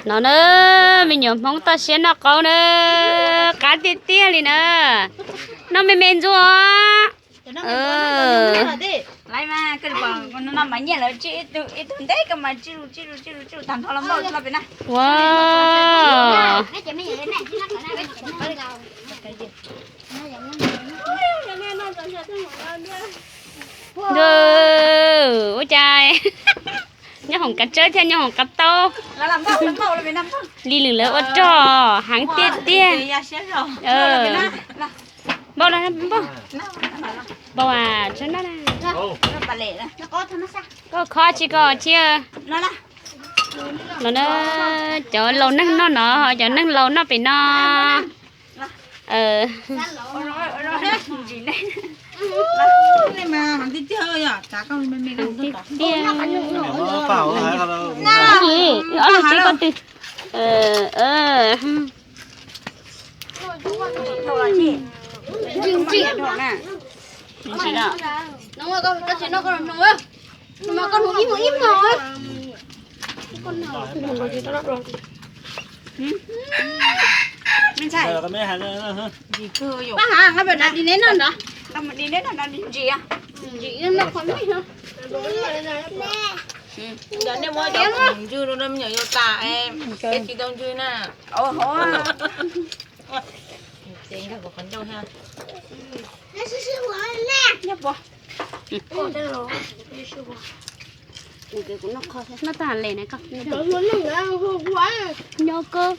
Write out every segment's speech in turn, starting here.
No na, me nyuam Hmoob toj siab noj qaub na, qab tiag tiag li na. Noj me me ntxuaj. Ua, ua cas nyob hoom kav tsawb thiab nyob hoom kav taub, li lwm lawv ua rog heev tiag tiag. Npau, npau, npau, tso noj na. Koj khob tsis koj thiab. Los na, cov laus neeg noj no, cov neeg laus noj pem no. Tiag, ob lub tsev ko twg? Pab ha, nqa pem no dim neb noj ntag. Ntsim, ntsim, noj qhov me. Yog nej muab cov khoom ntswg rau me nyuam yaus tas es tsis tau ntswg na. Ces nkag kuv qhov ncauj thiab. Noj tag le na koj. Nyob koj.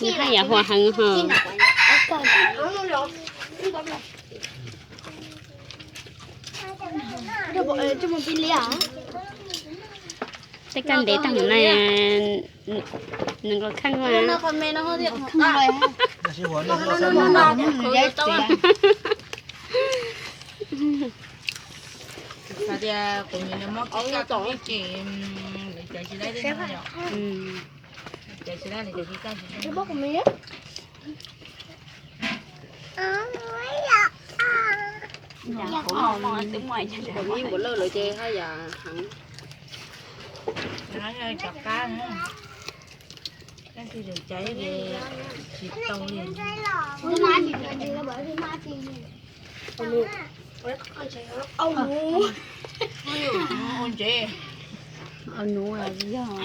Nws haj yam huam heev ho. Tej kab ntev tag mus na, nws nkaus kheej mas. Hais tias kuv niam muab kiag tom ib ces lawv cov tsis laib tej no yom. Cov tsis laib lawv cov tsis kaj tsis. Kuv ib npaum lawj lawv ces haj yam heev. Cov qab na, tab sis lawv cov tsis tau li. Ua ntsev. Au nuv yog. Ib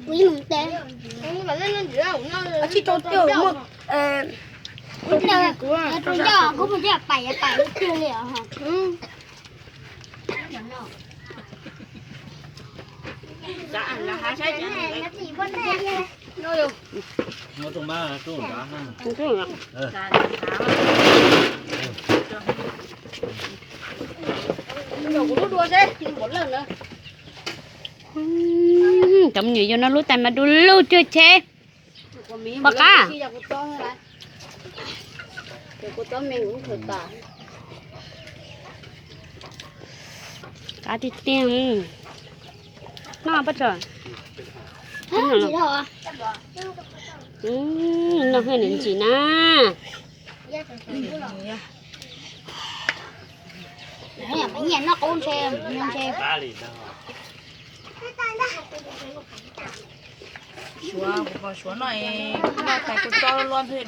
hmoov tes. Ib hmoov tes. Tsis tau tiag, muaj, kuv ncaj kuv pais pais tiag li os. Cov me nyuam yaus no lub tais mas du lug cuag cheb. Pom qab. Qab tiag tiag. Noj pob tsuas. Noj hwj niam ntsim na. Noj qub ntshe, ntshe. Suav, kuv pom Suav noj, noj tais kuv tso luaj ntshe.